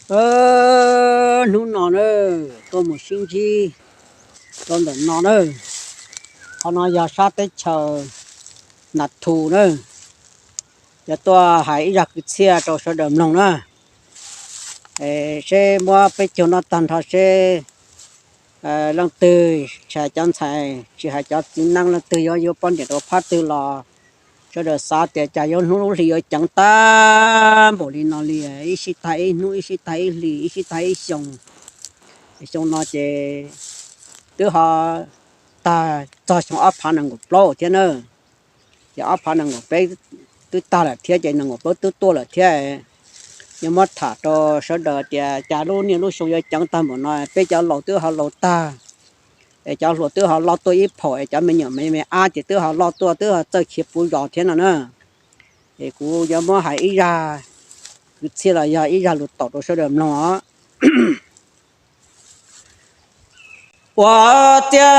Hnub no na, tuaj mus sib ntsib rau ntawm no na. Qhov no yog sab teb chaws Nas Thus na. Yog tuaj hais ib zaj kwv txhiaj rau sawv daws mloog na. Seb muab peb caug no tag nrho seb leej twg tsis hais cov ntxhais tsis hais cov txiv neej leej twg yuav yuav poj niam rau phab twg los sawv daws xav tias cas yuav hnub lub hli yuav ceev tag npaum li no li, ib sib tag ib hnub, ib sib tag ib hlis, ib sib tag ib xyoo. Xyoo no ces twb ho tag txog xyoo ob phav nees nkaum plaub thiab na. Ces ob phav nees nkaum peb twb tag lawm thiab ces nees nkaum plaub twb tuaj lawm thiab. Yuav muab tham rau sawv daws tias cas lub niaj lub xyoo yuav ceev tag npaum no, peb cov laus twb ho laus tag, es cov hluas twb ho loj tuaj ib phaum, es cov me nyuam me me ab ces twb ho loj tuaj twb ho txawj khiav puv zos thiab no na. Es kuv yuav muab hais ib zaj kwv txhiaj los yog ib zaj lus taum rau sawv daws mloog os. Ua ciav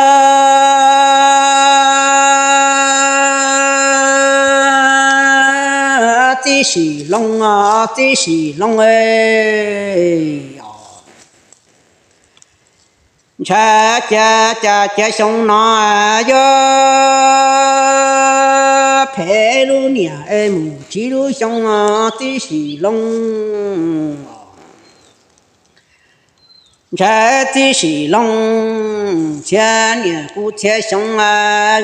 txib sim loo, txib sim loo, ntshai cia cas cia xyoo no yuav phem lub niam es mus tsib lub xyoo txib sim loo. Ntshai txib sim loo, txhia niam kuv txhia xyoo,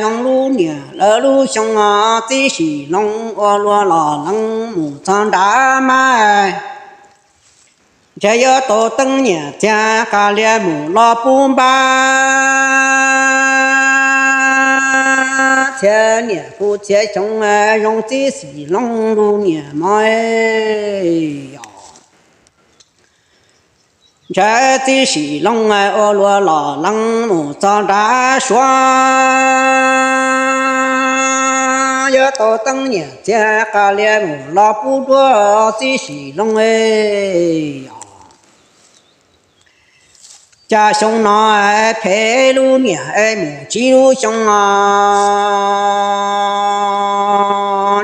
zoo lub niam lawv lub xyoo, txib sim loo ua luaj los lees mus txog nrad mas. Ntshe yuav tau teeb niam txhia qas lias mus los pub npab, txhia niam kuv txhia xyoo, zoo txib sim loo lub niam mog. Ntshe txib sim loo ua luaj los lees mus txog nrad suav, yuav tau teeb niam txhia qas lias mus los pub dua txib sim loo. Cas xyoo no phem lub niam es mus tsib lub xyoo os,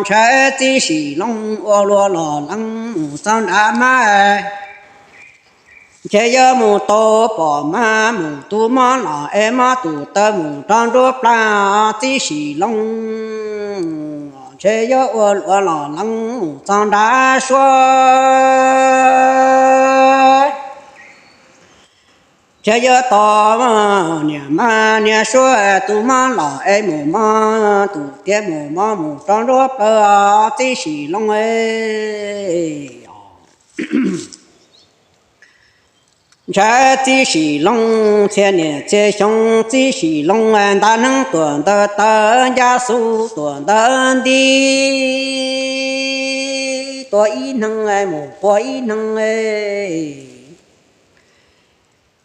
ntshai txib sim loo ua luaj los lees mus txog nrad mas. Ntshe yuav mus tau pom mas mus tu mob los es mob tus taw mus rau nruab plab txib sim loo. Ntshe yuav ua luaj los lees mus txog nrad suav. Ntshe yuav tau niam mas niam suav tu mob los es mus mob tus tiav mus mob mus rau nruab plab txib sim loo. Ntshe txib sim loo txhia niam txhia xyoo, txib sim loo nta neeb tuam ntawd taw, ncaj xu tuam ntawd nti, tua ib neeg mus qua ib neeg.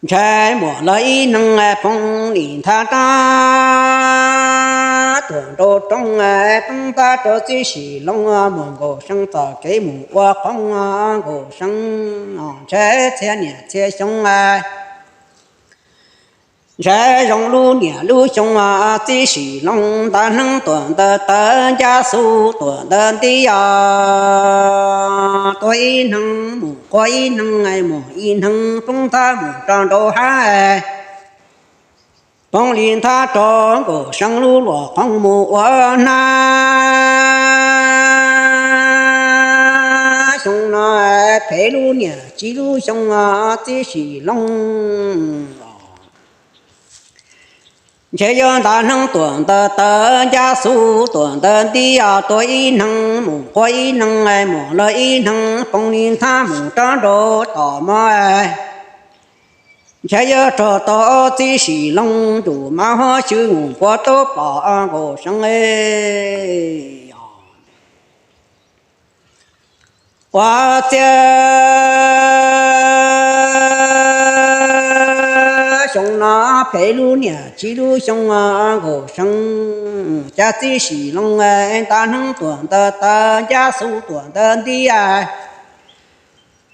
Ntshai muaj lawv ib neeg poob li nthab rab tuam nraum roob, poob tab rau txib sim loo mus nkaum seev txoj kev mus ua qoob nkaum seev. Ntshai txhia niam txhia xyoo, ntshai zoo lub niam lub xyoo, txib sim loo nta neeb tuam ntawd taw, ncaj xu tuam ntawd nti os. Tua ib neeg mus qua ib neeg, mus ib neeg poob tab mus rau nraum hav. Poob li nthab rau nkaum seev lub luam qoob mus ua hnab. Xyoo no phem lub niam tsib lub xyoo txib sim loo. Ntshe yuav nta neeb tuam ntawd taw, ncaj xu tuam ntawd nti os. Tua ib neeg mus qua ib neeg, mus lawv ib neeg poob li nthab mus rau nraum tom mog. Ntshe yuav raug tau txib sim loo ntuj mas ho xyw mus puag tub pom nkaus seev. Ua ciav xyoo no phem lub niam tsib lub xyoo nkaus seev, cas txib sim loo nta neeb tuam ntawd taw, ncaj xu tuam ntawd nti.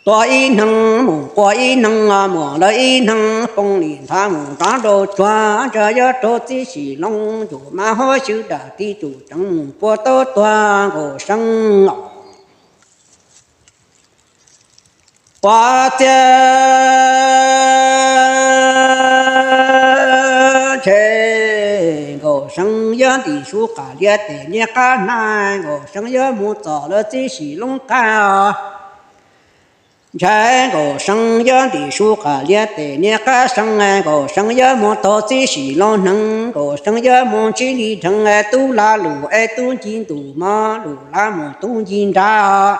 Tua ib neeg mus qua ib neeg, mus lawv ib neeg poob li nthab mus rov nraum tsuag. Ntshe yuav raug txib sim loo ntuj mas ho xyw dam tib tsum tseev mus puag tub tuag nkaus seev os. Pov txiaj ntshe Nkauj See yuav ntim su qam lias tes niag qab hnav, Nkauj See yuav mus txog lawv txiv Sim Loob qab. Ntshe Nkauj See yuav ntim su qam lias tes niag qab seev, Nkauj See yuav mus taug txiv Sim Loob hneev, Nkauj See yuav mus ntsib li dheev tub lag lus es tub nci ntus mog, lus lag mus tub nci nrag.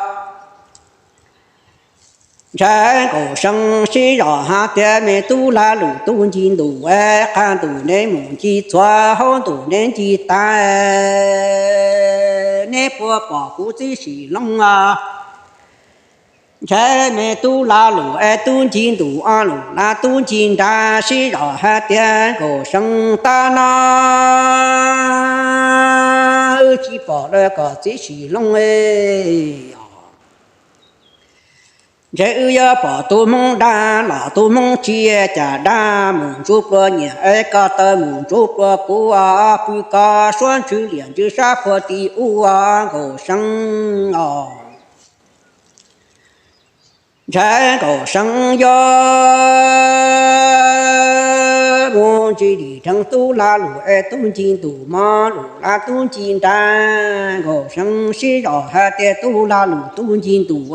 Ntshe Nkauj See sib zog hais tias me tub lag lus tub nci ntus, qag ntus neb mus nci txhua, hauv ntus neb nci tas, neb puas pom kuv txiv Sim Loob os? Ntshe me tub lag lus es tub nci ntus, ob lus lag tub nci nrag, sib zog hais tias Nkauj See, tab no wb tsis pom lawm koj txiv Sim Loob os. Ntshe wb yuav pom tus Hmoob dab los tus Hmoob tsi, cas dab mus ntsuj plua nyiam es ko taw mus ntsuj plua kuv, pw ko suab ntswg liam ntswg sab puag tim ub, Nkauj See os. Ntshe Nkauj See yuav mus ntsib li dheev tub lag lus es tub nci ntus mog, lus lag tub nci nrag, Nkauj See sib zog hais tias tub lag lus tub nci ntus,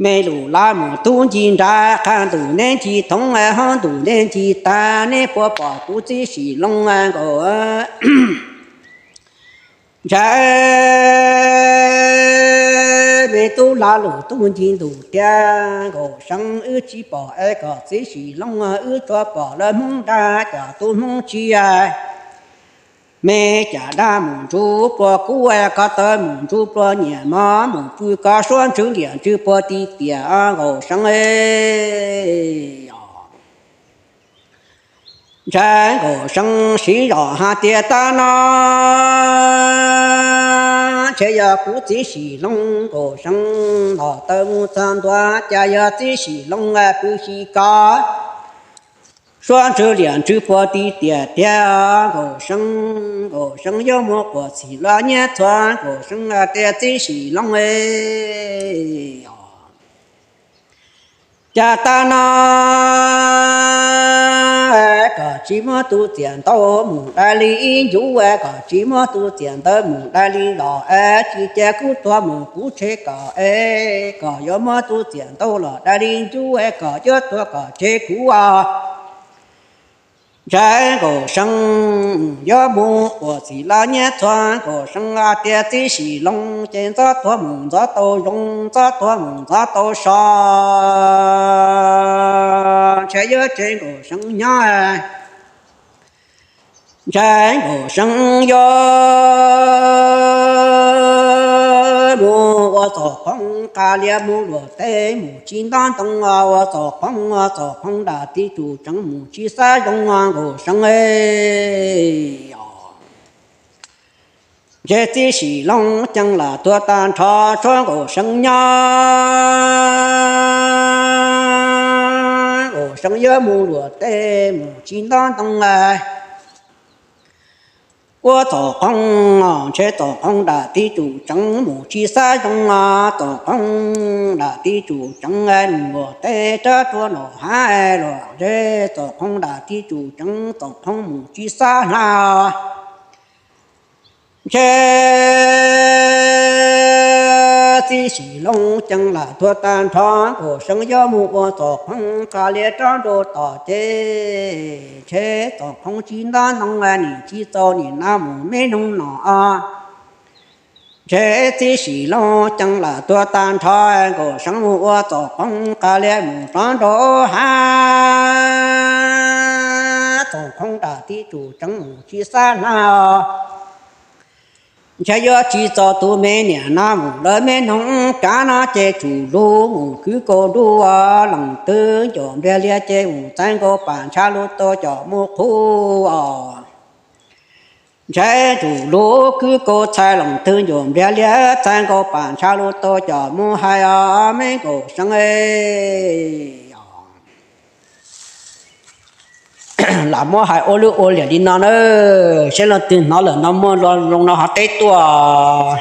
me lus lag mus tub nci nrag, qag ntus neb nci thoob, hauv ntus neb nci tas, neb puas pom kuv txiv Sim Loob Nkauj Ntshe me tub lag lus tub nci ntus tias Nkauj See, wb tsis pom es koj txiv Sim Loob, wb tsuas pom lawv Hmoob dab, cov tus Hmoob tsi, me cas dab mus ntsuj plua kuv, ko taw mus ntsuj plua nyiam mog, mus pw ko suab ntswg liam ntswg puag tim tiam, Nkauj See. Ntshe Nkauj See sib zog hais tias tab no ntshe yog kuv txiv Sim Loob, Nkauj See los taw mus txog ntua, cas yog txiv Sim Loob pw xis ko suab ntswg liam ntswg puag tim tiam tiag, Nkauj See. Nkauj See yuav mus quas txhim los nyiab txhua, Nkauj See tias txiv Sim Loob, cas tab no koj tsis muab tus txiam ntawd mus dai li ib ncuv, koj tsis muab tus txiam ntawd mus dai li los es tsis cia kuv tuag mus kuv tseg koj es, koj yuav muab tus txiam ntawd los dai li ncuv es koj yuav tuag koj tseg kuv os. Ntshe Nkauj See yuav mus quas txhim los nyiab txhua, Nkauj See tias txiv Sim Loob ces ntxov tuag mus ntxov tau zoo, ntxov tuag mus ntxov tau so, ntshe yuav tseg Nkauj See nyob. Ntshe Nkauj See yuav mus ua txoj qoob qas lias mus luam teb mus tsis ntab ntoo, ua txoj qoob, ua txoj qoob dam tib tug tseev mus tsis xav zoo, Nkauj See. Ntshe txiv Sim Loob ceeb lam tuag tag nrho, tshuav Nkauj See nyob. Nkauj See yuav mus luam teb mus tsis ntab ntoo, ua txoj qoob, ntshe txoj qoob dam tib tug tseev mus tsis xav zoo, txoj qoob dam tib tug tseev mus luam teb rab rua noj hav luam zeb, txoj qoob dam tib tug tseev txoj qoob mus tsis xav hla. Ntshe txiv Sim Loob ceeb lam tuag tag nrho, Nkauj See yuav mus ua txoj qoob qas lias rov nrau tom ces, ntshe txoj qoob tsis ntab ntoo, nim tsis txaus nim nab mus me noog no. Ntshe txiv Sim Loob ceeb lam tuag tag nrho, Nkauj See mus ua txoj qoob qas lias mus rov nrau hav, txoj qoob dam tib tug tseev mus tsis xav hla. Ntshe yuav tsis txaus tus me niam no mus lawv me noog kav no ces tsum lug mus khwv kaus nruj, leej twg ncuam npliag lias ces mus txais nkaus pam ntsha lug tau coj mus qhuav os. Ntshe tsum lug khwv kaus txhais leej twg ncuam npliag lias txais nkaus pam ntsha lug tau coj mus hais os me Nkauj See. Lam muab hais ua lub ua liam li no na, seb leej twg hnov lawm no muaj lus zoo no ho teb tuaj.